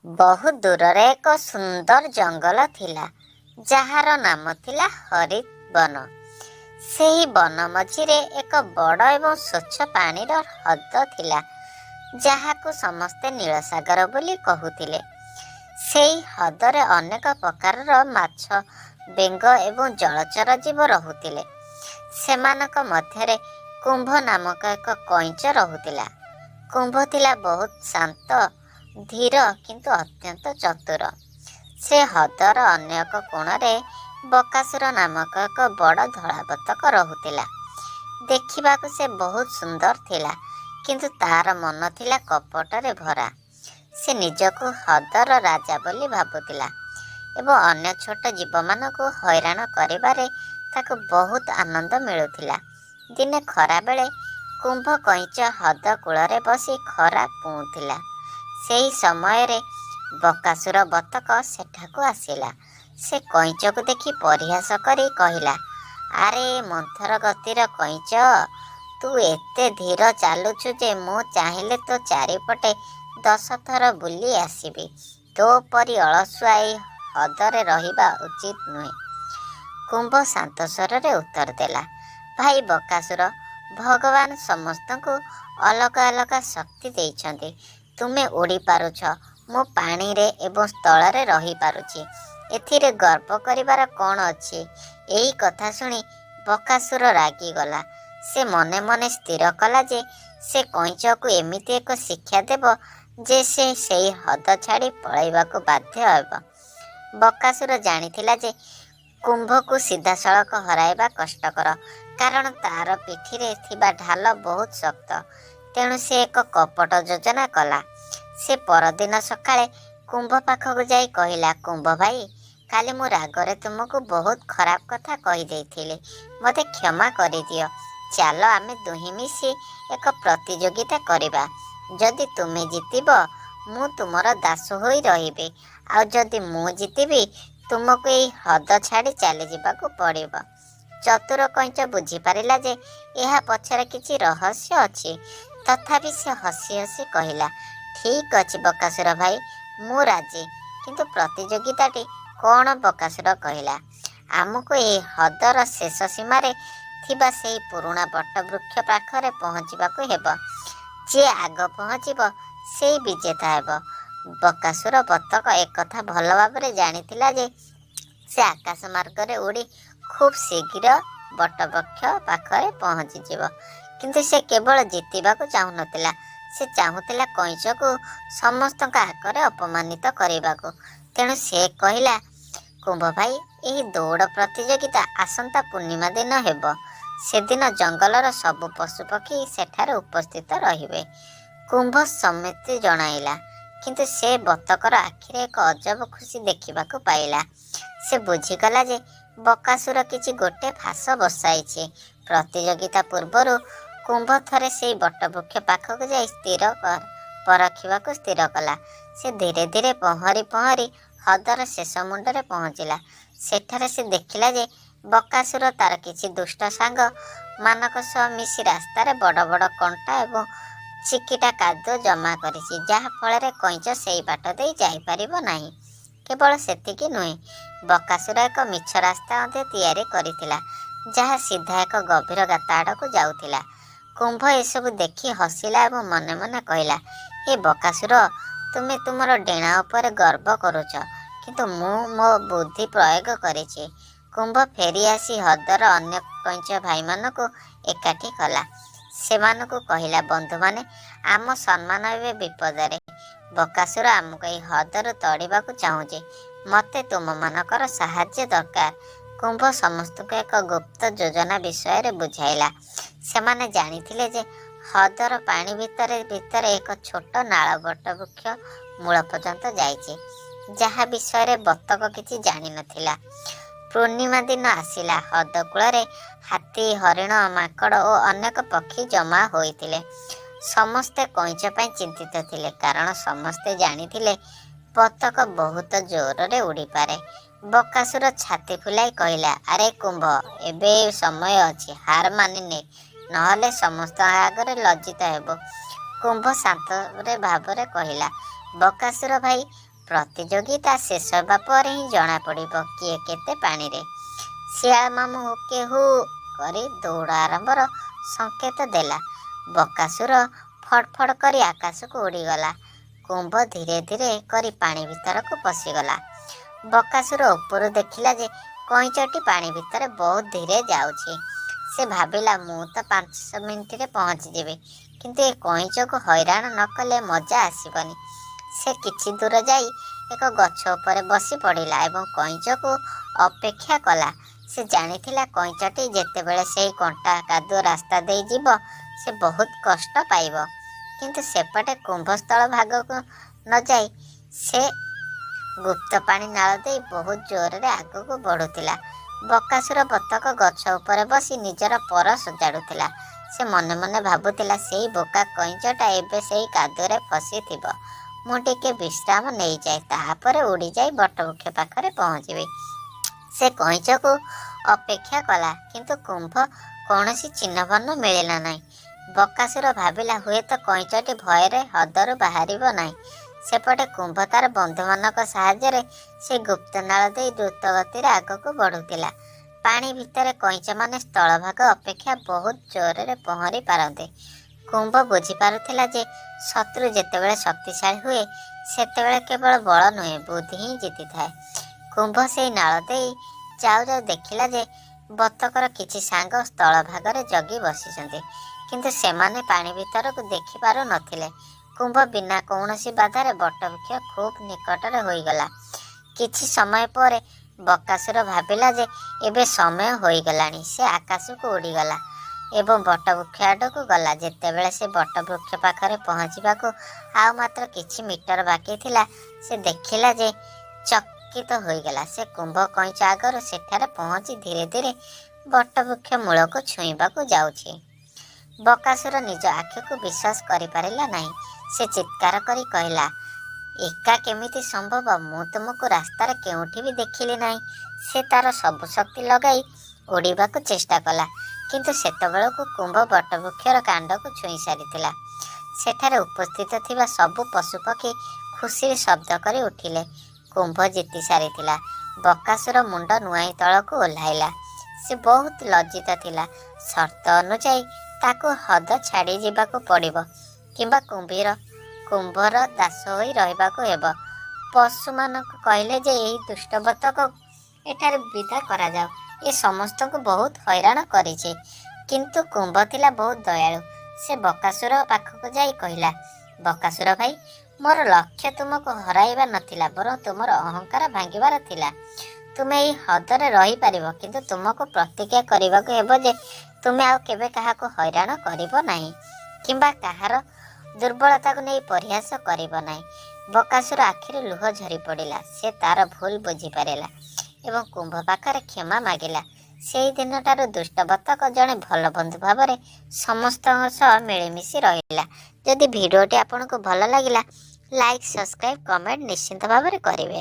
ବହୁତ ଦୂରରେ ଏକ ସୁନ୍ଦର ଜଙ୍ଗଲ ଥିଲା, ଯାହାର ନାମ ଥିଲା ହରିତ ବନ। ସେହି ବନ ମଝିରେ ଏକ ବଡ଼ ଏବଂ ସ୍ୱଚ୍ଛ ପାଣିର ହ୍ରଦ ଥିଲା, ଯାହାକୁ ସମସ୍ତେ ନୀଳସାଗର ବୋଲି କହୁଥିଲେ। ସେହି ହ୍ରଦରେ ଅନେକ ପ୍ରକାରର ମାଛ, ବେଙ୍ଗ ଏବଂ ଜଳଚର ଜୀବ ରହୁଥିଲେ। ସେମାନଙ୍କ ମଧ୍ୟରେ କୁମ୍ଭ ନାମକ ଏକ କଇଁଚ ରହୁଥିଲା। କୁମ୍ଭ ଥିଲା ବହୁତ ଶାନ୍ତ, ଧୀର, କିନ୍ତୁ ଅତ୍ୟନ୍ତ ଚତୁର। ସେ ହ୍ରଦର ଅନ୍ୟ ଏକ କୋଣରେ ବକାସୁର ନାମକ ଏକ ବଡ଼ ଧଳା ବତକ ରହୁଥିଲା। ଦେଖିବାକୁ ସେ ବହୁତ ସୁନ୍ଦର ଥିଲା, କିନ୍ତୁ ତାର ମନ ଥିଲା କପଟରେ ଭରା। ସେ ନିଜକୁ ହ୍ରଦର ରାଜା ବୋଲି ଭାବୁଥିଲା ଏବଂ ଅନ୍ୟ ଛୋଟ ଜୀବମାନଙ୍କୁ ହଇରାଣ କରିବାରେ ତାକୁ ବହୁତ ଆନନ୍ଦ ମିଳୁଥିଲା। ଦିନେ ଖରାବେଳେ କୁମ୍ଭ କଇଁଚ ହ୍ରଦ କୂଳରେ ବସି ଖରା ପୁଉଁଥିଲା। ସେହି ସମୟରେ ବକାସୁର ବତକ ସେଠାକୁ ଆସିଲା। ସେ କଇଁଚକୁ ଦେଖି ପରିହାସ କରି କହିଲା, "ଆରେ ମନ୍ଥର ଗତିର କଇଁଚ, ତୁ ଏତେ ଧୀର ଚାଲୁଛୁ ଯେ ମୁଁ ଚାହିଁଲେ ତୋ ଚାରିପଟେ 10 ଥର ବୁଲି ଆସିବି। ତୋ ପରି ଅଳସୁଆ ଏହି ହ୍ରଦରେ ରହିବା ଉଚିତ ନୁହେଁ।" କୁମ୍ଭ ଶାନ୍ତ ସ୍ୱରରେ ଉତ୍ତର ଦେଲା, "ଭାଇ ବକାସୁର, ଭଗବାନ ସମସ୍ତଙ୍କୁ ଅଲଗା ଅଲଗା ଶକ୍ତି ଦେଇଛନ୍ତି। ତୁମେ ଉଡ଼ି ପାରୁଛ, ମୁଁ ପାଣିରେ ଏବଂ ସ୍ଥଳରେ ରହିପାରୁଛି। ଏଥିରେ ଗର୍ବ କରିବାର କ'ଣ ଅଛି?" ଏହି କଥା ଶୁଣି ବକାସୁର ରାଗିଗଲା। ସେ ମନେ ମନେ ସ୍ଥିର କଲା ଯେ ସେ କଇଁଚକୁ ଏମିତି ଏକ ଶିକ୍ଷା ଦେବ ଯେ ସେ ସେହି ହ୍ରଦ ଛାଡ଼ି ପଳାଇବାକୁ ବାଧ୍ୟ ହେବ। ବକାସୁର ଜାଣିଥିଲା ଯେ କୁମ୍ଭକୁ ସିଧାସଳଖ ହରାଇବା କଷ୍ଟକର, କାରଣ ତାର ପିଠିରେ ଥିବା ଢାଲ ବହୁତ ଶକ୍ତ। ତେଣୁ ସେ ଏକ କପଟ ଯୋଜନା କଲା। ସେ ପରଦିନ ସକାଳେ କୁମ୍ଭ ପାଖକୁ ଯାଇ କହିଲା, "କୁମ୍ଭ ଭାଇ, କାଲି ମୁଁ ରାଗରେ ତୁମକୁ ବହୁତ ଖରାପ କଥା କହିଦେଇଥିଲି। ମୋତେ କ୍ଷମା କରିଦିଅ। ଚାଲ, ଆମେ ଦୁହେଁ ମିଶି ଏକ ପ୍ରତିଯୋଗିତା କରିବା। ଯଦି ତୁମେ ଜିତିବ, ମୁଁ ତୁମର ଦାସ ହୋଇ ରହିବି, ଆଉ ଯଦି ମୁଁ ଜିତିବି, ତୁମକୁ ଏହି ହ୍ରଦ ଛାଡ଼ି ଚାଲିଯିବାକୁ ପଡ଼ିବ।" ଚତୁର କଇଁଚ ବୁଝିପାରିଲା ଯେ ଏହା ପଛରେ କିଛି ରହସ୍ୟ ଅଛି। ତଥାପି ସେ ହସି ହସି କହିଲା, "ଠିକ୍ ଅଛି ବକାସୁର ଭାଇ, ମୁଁ ରାଜି। କିନ୍ତୁ ପ୍ରତିଯୋଗିତାଟି କ'ଣ?" ବକାସୁର କହିଲା, "ଆମକୁ ଏହି ହ୍ରଦର ଶେଷ ସୀମାରେ ଥିବା ସେହି ପୁରୁଣା ବଟବୃକ୍ଷ ପାଖରେ ପହଞ୍ଚିବାକୁ ହେବ। ଯିଏ ଆଗ ପହଞ୍ଚିବ, ସେଇ ବିଜେତା ହେବ।" ବକାସୁର ବତକ ଏକଥା ଭଲ ଭାବରେ ଜାଣିଥିଲା ଯେ ସେ ଆକାଶ ମାର୍ଗରେ ଉଡ଼ି ଖୁବ୍ ଶୀଘ୍ର ବଟବୃକ୍ଷ ପାଖରେ ପହଞ୍ଚିଯିବ। କିନ୍ତୁ ସେ କେବଳ ଜିତିବାକୁ ଚାହୁଁନଥିଲା, ସେ ଚାହୁଁଥିଲା କଇଁଚକୁ ସମସ୍ତଙ୍କ ଆଗରେ ଅପମାନିତ କରିବାକୁ। ତେଣୁ ସେ କହିଲା, "କୁମ୍ଭ ଭାଇ, ଏହି ଦୌଡ଼ ପ୍ରତିଯୋଗିତା ଆସନ୍ତା ପୂର୍ଣ୍ଣିମା ଦିନ ହେବ। ସେଦିନ ଜଙ୍ଗଲର ସବୁ ପଶୁପକ୍ଷୀ ସେଠାରେ ଉପସ୍ଥିତ ରହିବେ।" କୁମ୍ଭ ସମ୍ମତି ଜଣାଇଲା, କିନ୍ତୁ ସେ ବତକର ଆଖିରେ ଏକ ଅଜବ ଖୁସି ଦେଖିବାକୁ ପାଇଲା। ସେ ବୁଝିଗଲା ଯେ ବକାସୁର କିଛି ଗୋଟେ ଫାଶ ବସାଇଛି। ପ୍ରତିଯୋଗିତା ପୂର୍ବରୁ କୁମ୍ଭ ଥରେ ସେଇ ବଟବୃକ୍ଷ ପାଖକୁ ଯାଇ ସ୍ଥିର ପରଖିବାକୁ ସ୍ଥିର କଲା। ସେ ଧୀରେ ଧୀରେ ପହଁରି ପହଁରି ହ୍ରଦର ଶେଷ ମୁଣ୍ଡରେ ପହଞ୍ଚିଲା। ସେଠାରେ ସେ ଦେଖିଲା ଯେ ବକାସୁର ତାର କିଛି ଦୁଷ୍ଟ ସାଙ୍ଗ ମାନଙ୍କ ସହ ମିଶି ରାସ୍ତାରେ ବଡ଼ ବଡ଼ କଣ୍ଟା ଏବଂ ଚିକିଟା କାଦୁଅ ଜମା କରିଛି, ଯାହା ଫଳରେ କଇଁଚ ସେଇ ବାଟ ଦେଇ ଯାଇପାରିବ ନାହିଁ। କେବଳ ସେତିକି ନୁହେଁ, ବକାସୁର ଏକ ମିଛ ରାସ୍ତା ମଧ୍ୟ ତିଆରି କରିଥିଲା, ଯାହା ସିଧା ଏକ ଗଭୀର ଗାତ ଆଡ଼କୁ ଯାଉଥିଲା। କୁମ୍ଭ ଏସବୁ ଦେଖି ହସିଲା ଏବଂ ମନେ ମନେ କହିଲା, "ହେ ବକାସୁର, ତୁମେ ତୁମର ଡେଣା ଉପରେ ଗର୍ବ କରୁଛ, କିନ୍ତୁ ମୁଁ ମୋ ବୁଦ୍ଧି ପ୍ରୟୋଗ କରିଛି।" କୁମ୍ଭ ଫେରି ଆସି ହ୍ରଦର ଅନ୍ୟ କଇଁଚ ଭାଇମାନଙ୍କୁ ଏକାଠି କଲା। ସେମାନଙ୍କୁ କହିଲା, "ବନ୍ଧୁମାନେ, ଆମ ସମ୍ମାନ ଏବେ ବିପଦରେ। ବକାସୁର ଆମକୁ ଏହି ହ୍ରଦରୁ ତଡ଼ିବାକୁ ଚାହୁଁଛି। ମୋତେ ତୁମମାନଙ୍କର ସାହାଯ୍ୟ ଦରକାର।" କୁମ୍ଭ ସମସ୍ତଙ୍କୁ ଏକ ଗୁପ୍ତ ଯୋଜନା ବିଷୟରେ ବୁଝାଇଲା। ସେମାନେ ଜାଣିଥିଲେ ଯେ ହ୍ରଦର ପାଣି ଭିତରେ ଭିତରେ ଏକ ଛୋଟ ନାଳ ବଟବୃକ୍ଷ ମୂଳ ପର୍ଯ୍ୟନ୍ତ ଯାଇଛି, ଯାହା ବିଷୟରେ ବତକ କିଛି ଜାଣିନଥିଲା। ପୂର୍ଣ୍ଣିମା ଦିନ ଆସିଲା। ହ୍ରଦ କୂଳରେ ହାତୀ, ହରିଣ, ମାଙ୍କଡ଼ ଓ ଅନେକ ପକ୍ଷୀ ଜମା ହୋଇଥିଲେ। ସମସ୍ତେ କଇଁଚ ପାଇଁ ଚିନ୍ତିତ ଥିଲେ, କାରଣ ସମସ୍ତେ ଜାଣିଥିଲେ ବତକ ବହୁତ ଜୋରରେ ଉଡ଼ିପାରେ। ବକାସୁର ଛାତି ଫୁଲାଇ କହିଲା, "ଆରେ କୁମ୍ଭ, ଏବେ ସମୟ ଅଛି, ହାର ମାନିନେ, ନହେଲେ ସମସ୍ତଙ୍କ ଆଗରେ ଲଜ୍ଜିତ ହେବୁ।" କୁମ୍ଭ ଶାନ୍ତରେ ଭାବରେ କହିଲା, "ବକାସୁର ଭାଇ, ପ୍ରତିଯୋଗିତା ଶେଷ ହେବା ପରେ ହିଁ ଜଣାପଡ଼ିବ କିଏ କେତେ ପାଣିରେ। ଶିଆଳ ମାମୁଁ ହୁକେ ହୁ କରି ଦୌଡ଼ ଆରମ୍ଭର ସଙ୍କେତ ଦେଲା। ବକାସୁର ଫଡ଼ଫଡ଼ କରି ଆକାଶକୁ ଉଡ଼ିଗଲା। କୁମ୍ଭ ଧୀରେ ଧୀରେ କରି ପାଣି ଭିତରକୁ ପଶିଗଲା। ବକାସୁର ଉପରୁ ଦେଖିଲା ଯେ କଇଁଚଟି ପାଣି ଭିତରେ ବହୁତ ଧୀରେ ଯାଉଛି। ସେ ଭାବିଲା, ମୁଁ ତ 5 ମିନିଟରେ ପହଞ୍ଚିଯିବି, କିନ୍ତୁ ଏ କଇଁଚକୁ ହଇରାଣ ନ କଲେ ମଜା ଆସିବନି। ସେ କିଛି ଦୂର ଯାଇ ଏକ ଗଛ ଉପରେ ବସି ପଡ଼ିଲା ଏବଂ କଇଁଚକୁ ଅପେକ୍ଷା କଲା। ସେ ଜାଣିଥିଲା, କଇଁଚଟି ଯେତେବେଳେ ସେହି କଣ୍ଟା କାଦୁଅ ରାସ୍ତା ଦେଇ ଯିବ, ସେ ବହୁତ କଷ୍ଟ ପାଇବ। କିନ୍ତୁ ସେପଟେ କୁମ୍ଭ ସ୍ଥଳ ଭାଗକୁ ନଯାଇ ସେ ଗୁପ୍ତ ପାଣି ନାଳ ଦେଇ ବହୁତ ଜୋରରେ ଆଗକୁ ବଢ଼ୁଥିଲା। ବକାସୁର ବତକ ଗଛ ଉପରେ ବସି ନିଜର ପର ସଜାଡ଼ୁଥିଲା। ସେ ମନେ ମନେ ଭାବୁଥିଲା, ସେଇ ବୋକା କଇଁଚଟା ଏବେ ସେଇ କାଦୁଅରେ ଫସିଥିବ। ମୁଁ ଟିକେ ବିଶ୍ରାମ ନେଇଯାଏ, ତାପରେ ଉଡ଼ିଯାଇ ବଟବୃକ୍ଷ ପାଖରେ ପହଞ୍ଚିବି। ସେ କଇଁଚକୁ ଅପେକ୍ଷା କଲା, କିନ୍ତୁ କୁମ୍ଭ କୌଣସି ଚିହ୍ନବର୍ଣ୍ଣ ମିଳିଲା ନାହିଁ। ବକାସୁର ଭାବିଲା, ହୁଏତ କଇଁଚଟି ଭୟରେ ହ୍ରଦରୁ ବାହାରିବ ନାହିଁ। ସେପଟେ କୁମ୍ଭ ତାର ବନ୍ଧୁମାନଙ୍କ ସାହାଯ୍ୟରେ ସେ ଗୁପ୍ତ ନାଳ ଦେଇ ଦ୍ରୁତ ଗତିରେ ଆଗକୁ ବଢ଼ୁଥିଲା। ପାଣି ଭିତରେ କଇଁଚମାନେ ସ୍ଥଳଭାଗ ଅପେକ୍ଷା ବହୁତ ଜୋରରେ ପହଁରି ପାରନ୍ତି। କୁମ୍ଭ ବୁଝିପାରୁଥିଲା ଯେ ଶତ୍ରୁ ଯେତେବେଳେ ଶକ୍ତିଶାଳୀ ହୁଏ, ସେତେବେଳେ କେବଳ ବଳ ନୁହେଁ, ବୁଦ୍ଧି ହିଁ ଜିତିଥାଏ। କୁମ୍ଭ ସେଇ ନାଳ ଦେଇ ଯାଉ ଯାଉ ଦେଖିଲା ଯେ ବତକର କିଛି ସାଙ୍ଗ ସ୍ଥଳଭାଗରେ ଜଗି ବସିଛନ୍ତି, କିନ୍ତୁ ସେମାନେ ପାଣି ଭିତରକୁ ଦେଖିପାରୁ ନଥିଲେ। କୁମ୍ଭ ବିନା କୌଣସି ବାଧାରେ ବଟବୃକ୍ଷ ଖୁବ୍ ନିକଟରେ ହୋଇଗଲା। କିଛି ସମୟ ପରେ ବକାସୁର ଭାବିଲା ଯେ ଏବେ ସମୟ ହୋଇଗଲାଣି। ସେ ଆକାଶକୁ ଉଡ଼ିଗଲା ଏବଂ ବଟବୃକ୍ଷ ଆଡ଼କୁ ଗଲା। ଯେତେବେଳେ ସେ ବଟବୃକ୍ଷ ପାଖରେ ପହଞ୍ଚିବାକୁ ଆଉ ମାତ୍ର କିଛି ମିଟର ବାକି ଥିଲା, ସେ ଦେଖିଲା ଯେ ଚକିତ ହୋଇଗଲା। ସେ କୁମ୍ଭ କଇଁଚ ଆଗରୁ ସେଠାରେ ପହଞ୍ଚି ଧୀରେ ଧୀରେ ବଟବୃକ୍ଷ ମୂଳକୁ ଛୁଇଁବାକୁ ଯାଉଛି। ବକାସୁର ନିଜ ଆଖିକୁ ବିଶ୍ୱାସ କରିପାରିଲା ନାହିଁ। ସେ ଚିତ୍କାର କରି କହିଲା, "ଏକା କେମିତି ସମ୍ଭବ? ମୁଁ ତୁମକୁ ରାସ୍ତାରେ କେଉଁଠି ବି ଦେଖିଲି ନାହିଁ।" ସେ ତାର ସବୁ ଶକ୍ତି ଲଗାଇ ଉଡ଼ିବାକୁ ଚେଷ୍ଟା କଲା, କିନ୍ତୁ ସେତେବେଳକୁ କୁମ୍ଭ ବଟବୃକ୍ଷର କାଣ୍ଡକୁ ଛୁଇଁ ସାରିଥିଲା। ସେଠାରେ ଉପସ୍ଥିତ ଥିବା ସବୁ ପଶୁପକ୍ଷୀ ଖୁସିରେ ଶବ୍ଦ କରି ଉଠିଲେ। କୁମ୍ଭ ଜିତି ସାରିଥିଲା। ବକାସୁର ମୁଣ୍ଡ ନୁଆଇଁ ତଳକୁ ଓହ୍ଲାଇଲା। ସେ ବହୁତ ଲଜ୍ଜିତ ଥିଲା। ସର୍ତ୍ତ ଅନୁଯାୟୀ ତାକୁ ହ୍ରଦ ଛାଡ଼ି ଯିବାକୁ ପଡ଼ିବ କିମ୍ବା କୁମ୍ଭର ଦାସ ହୋଇ ରହିବାକୁ ହେବ। ପଶୁମାନଙ୍କୁ କହିଲେ ଯେ ଏହି ଦୁଷ୍ଟ ବତକକୁ ଏଠାରୁ ବିଦା କରାଯାଉ। ଏ ସମସ୍ତଙ୍କୁ ବହୁତ ହଇରାଣ କରିଛି। କିନ୍ତୁ କୁମ୍ଭ ଥିଲା ବହୁତ ଦୟାଳୁ। ସେ ବକାସୁର ପାଖକୁ ଯାଇ କହିଲା, "ବକାସୁର ଭାଇ, ମୋର ଲକ୍ଷ୍ୟ ତୁମକୁ ହରାଇବା ନଥିଲା, ବରଂ ତୁମର ଅହଙ୍କାର ଭାଙ୍ଗିବାର ଥିଲା। ତୁମେ ଏହି ହ୍ରଦରେ ରହିପାରିବ, କିନ୍ତୁ ତୁମକୁ ପ୍ରତିଜ୍ଞା କରିବାକୁ ହେବ ଯେ ତୁମେ ଆଉ କେବେ କାହାକୁ ହଇରାଣ କରିବ ନାହିଁ କିମ୍ବା କାହାର ଦୁର୍ବଳତାକୁ ନେଇ ପରିହାସ କରିବ ନାହିଁ।" ବକାସୁର ଆଖିରୁ ଲୁହ ଝରି ପଡ଼ିଲା। ସେ ତାର ଭୁଲ ବୁଝିପାରିଲା ଏବଂ କୁମ୍ଭ ପାଖରେ କ୍ଷମା ମାଗିଲା। ସେହି ଦିନଠାରୁ ଦୁଷ୍ଟ ବତକ ଜଣେ ଭଲ ବନ୍ଧୁ ଭାବରେ ସମସ୍ତଙ୍କ ସହ ମିଳିମିଶି ରହିଲା। ଯଦି ଭିଡ଼ିଓଟି ଆପଣଙ୍କୁ ଭଲ ଲାଗିଲା, ଲାଇକ୍, ସବସ୍କ୍ରାଇବ୍, କମେଣ୍ଟ ନିଶ୍ଚିତ ଭାବରେ କରିବେ।